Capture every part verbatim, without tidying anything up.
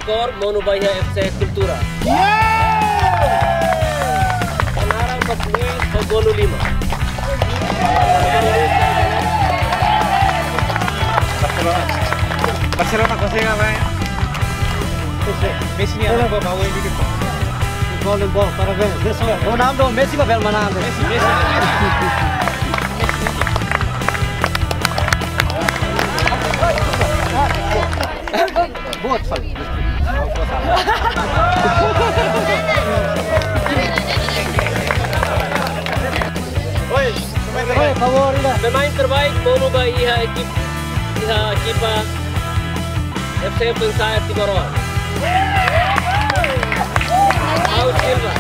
Skor monu ba iha F C Cultura. Kanaran ba Luis ho golu lima. Barcelona. Barcelona konsege, Messi nian, Messi nian. Gol, gol, parabéns. Ronaldo, Messi, papel mana? Messi, Messi, Messi. Boa, pessoal. Oi, favor, ida. Pemain terbaik monu ba iha ekip, iha ekipa F C Pensaer Timoroan. Paulo Silva.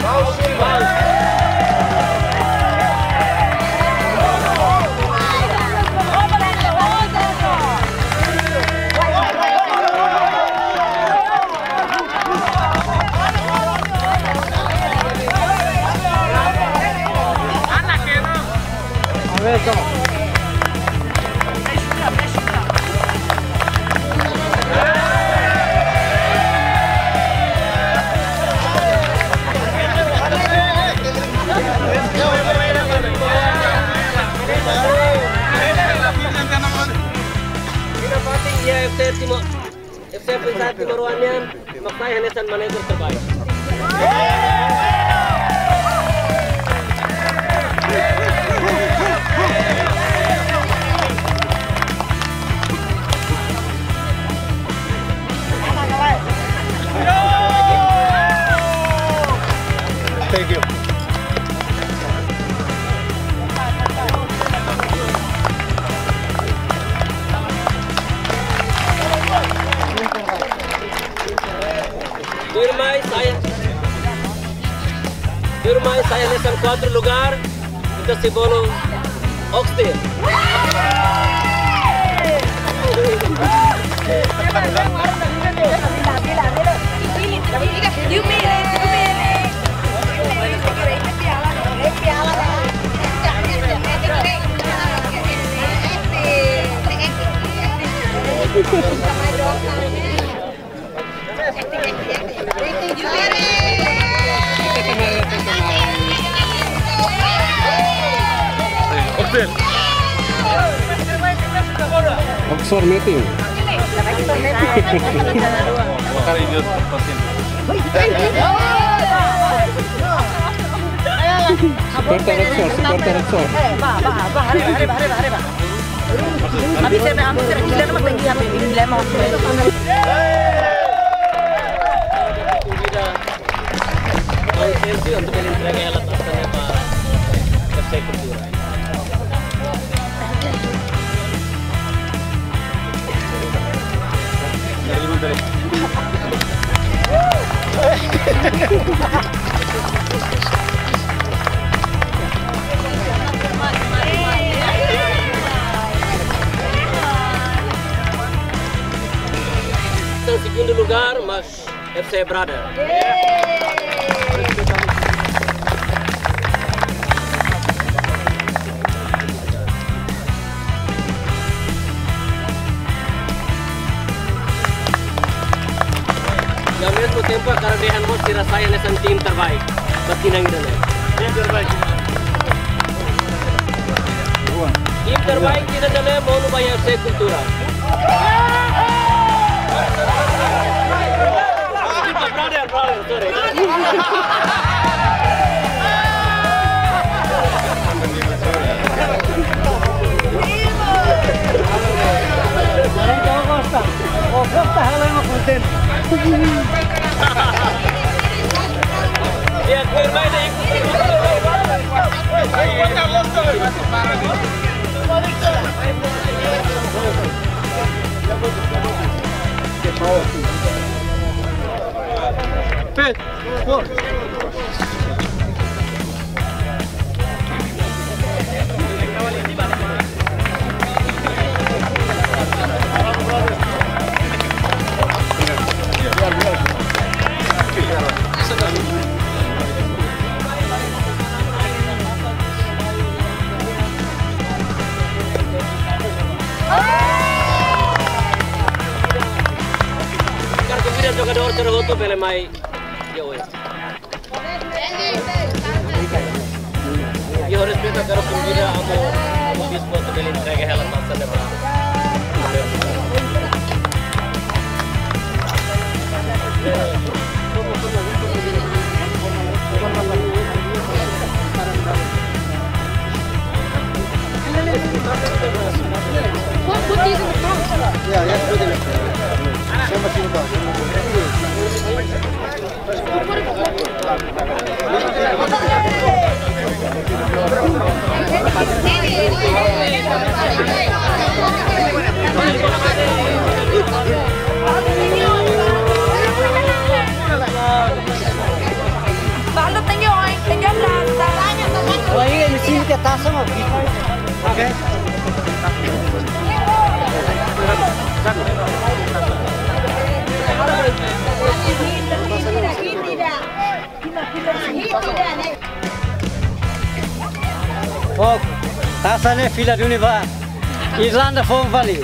Paulo Silva. Ina fatin iha F C Timor, F C Pensaer Timoroan nian mak sai hanesan manajer terbaik. Thank you. Tuirmai sai, tuirmai sai hanesan kuartu lugar, ita sei bolu Oxtail. Oxford meeting. Supporter Oxford, supporter Oxford. Habis saya ambil, saya gila nama tinggi habis, gila mau. Convido Bang Celso untuk entrega alat asalnya Pak F C Cultura. Segundu lugar, mas F C Brother. Ao mesmo tempo, hakarak dehan mós sira sai hanesan tim terbaik. Ba tinan ida-ne'e. Tim terbaik. Tim terbaik tinan ida-ne'e monu ba iha F C Cultura. Brother, brother, sorry. Costa, o Costa, ela é uma contente. Ya, tuirmai ida. Pet, gol. Terhoto bele mai. Yo, eh. Yo, respeita, ha'u konvida amu, amu bispu atu bele entrega hela taxa ne'ebá. Yeah, yeah, put it in. Same as you got. Balu tenyo, tenyo planta. Wah, ini mesin kita tasam apa? Oke. Oh, taxa ne'e fila duni ba Irlanda foun fali.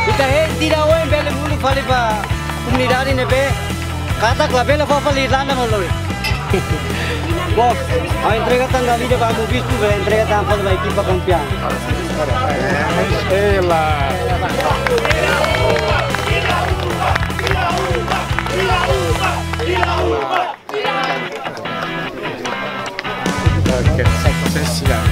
Ita hein tiha oin bele uluk fali ba komunidade ne'ebé katak labele fó fali Irlanda mak loos. Bom, ha'u entrega tan dala ida ba amu bispu, bele entrega tan fali ba ekipa kampiaun. Ela. Ok, sensial.